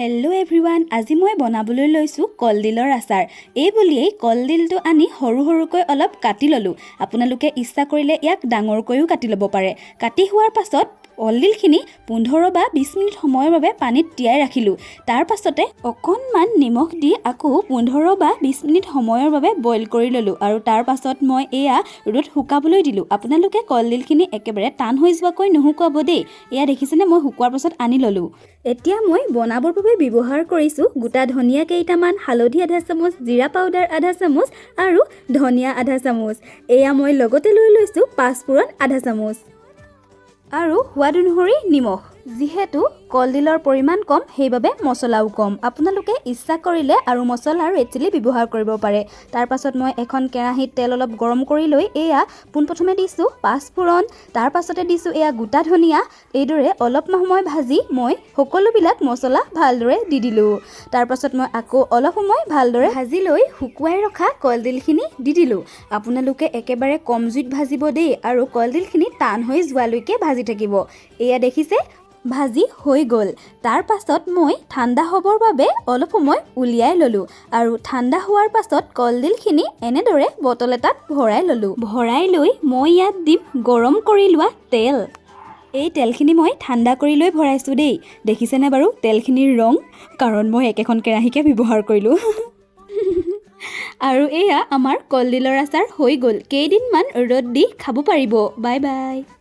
Hello' everyone, আজি মই বনাবলৈ লৈছোঁ কলডিলৰ আচাৰ। এই বুলিয়েই কলডিলটো আনি সৰু সৰুকৈ অলপ কাটি ল'লোঁ। আপোনালোকে ইচ্ছা কৰিলে ইয়াক ডাঙৰকৈও কাটি ল'ব পাৰে। কাটি হোৱাৰ পাছত কলডিলখিনি 15 বা 20 মিনিট সময়ৰ বাবে পানীত তিয়াই ৰাখিলোঁ। তাৰ পাছতে অকণমান নিমখ দি আকৌ 15 বা 20 মিনিট সময়ৰ বাবে বইল কৰি ল'লোঁ আৰু তাৰ পাছত মই এয়া ৰ'দত শুকাবলৈ দিলোঁ। আপোনালোকে কলডিলখিনি একেবাৰে টান হৈ যোৱাকৈ নুশুকুৱাব দেই। এয়া দেখিছেনে, মই শুকোৱাৰ পাছত আনি ল'লোঁ। এতিয়া মই বনাবৰ বাবে ব্যৱহাৰ কৰিছোঁ গোটা ধনিয়া কেইটামান, হালধি আধা চামুচ, জিৰা পাউডাৰ আধা চামুচ আৰু ধনিয়া আধা চামুচ। এয়া মই লগতে লৈ লৈছোঁ পাঁচফোৰণ আধা চামুচ আৰু সোৱাদ অনুসৰি নিমখ। যিহেতু কলডিলৰ পৰিমাণ কম, সেইবাবে মছলাও কম। আপোনালোকে ইচ্ছা কৰিলে আৰু মছলা ৰেড চিলি ব্যৱহাৰ কৰিব পাৰে। তাৰপাছত মই এখন কেৰাহীত তেল অলপ গৰম কৰি লৈ এয়া পোনপ্ৰথমে দিছোঁ পাঁচফোৰণ, তাৰ পাছতে দিছোঁ এয়া গোটা ধনিয়া। এইদৰে অলপ সময় ভাজি মই সকলোবিলাক মছলা ভালদৰে দি দিলোঁ। তাৰপাছত মই আকৌ অলপ সময় ভালদৰে ভাজি লৈ শুকুৱাই ৰখা কলডিলখিনি দি দিলোঁ। আপোনালোকে একেবাৰে কম জুইত ভাজিব দেই আৰু কলডিলখিনি টান হৈ যোৱালৈকে ভাজি থাকিব। এয়া দেখিছে, ভাজি হৈ গ'ল। তাৰ পাছত মই ঠাণ্ডা হ'বৰ বাবে অলপ সময় উলিয়াই ল'লোঁ আৰু ঠাণ্ডা হোৱাৰ পাছত কলডিলখিনি এনেদৰে বটল এটাত ভৰাই ল'লোঁ। ভৰাই লৈ মই ইয়াত দিম গৰম কৰি লোৱা তেল। এই তেলখিনি মই ঠাণ্ডা কৰি লৈ ভৰাইছোঁ দেই। দেখিছেনে বাৰু তেলখিনিৰ ৰং? কাৰণ মই একেখন কেৰাহীকে ব্যৱহাৰ কৰিলোঁ। আৰু এয়া আমাৰ কলডিলৰ আচাৰ হৈ গ'ল। কেইদিনমান ৰ'দ দি খাব পাৰিব। Bye bye.